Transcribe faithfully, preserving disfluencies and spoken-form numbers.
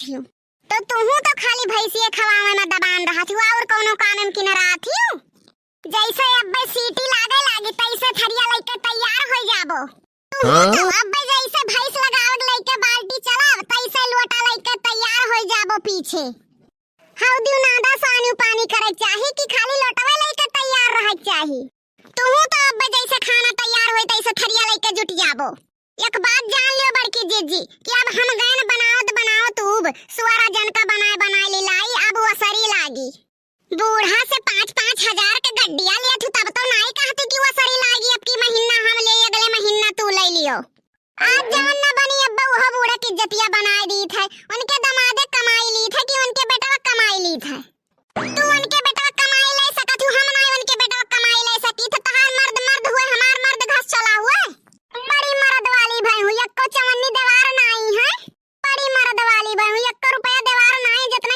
रहत हिउ। तो तुहू तो खाली भैंसिए खवावे में दबान रहत हिउ, और कौनो काम में किन रहत हिउ? जैसे अब्बे सीटी लागे लागी, तैसे थरिया लइके तैयार होइ जाबो। तुहू तो हाँ? अब्बे जैसे भैंस लगावे लइके बाल्टी चलाव, तैसे लोटा लइके तैयार होइ जाबो पीछे। हऊ दिउ नादा सानी पानी करे चाही कि खाली लोटवे लइके तैयार रहे चाही? तुहू तो अब्बे जैसे खाना तैयार होई, तैसे थरिया लइके जुट जाबो। एक बात जान लियो बड़की जीजी कि अब हम गैन बनावत बनावत उब सुअरा जनका बनाए बनाए ली लाई, अब वसरी लागी। बूढ़ा से पाँच पाँच हजार के गड्डिया लेत हूँ, तब तो नाई कहती कि वसरी लागी, अब की महीना हम ले, अगले महीना तू ले लियो। आज जवन न बनी अब्बे, उहो बूढ़ा के इज्जतिया बनाए दीत है। उनके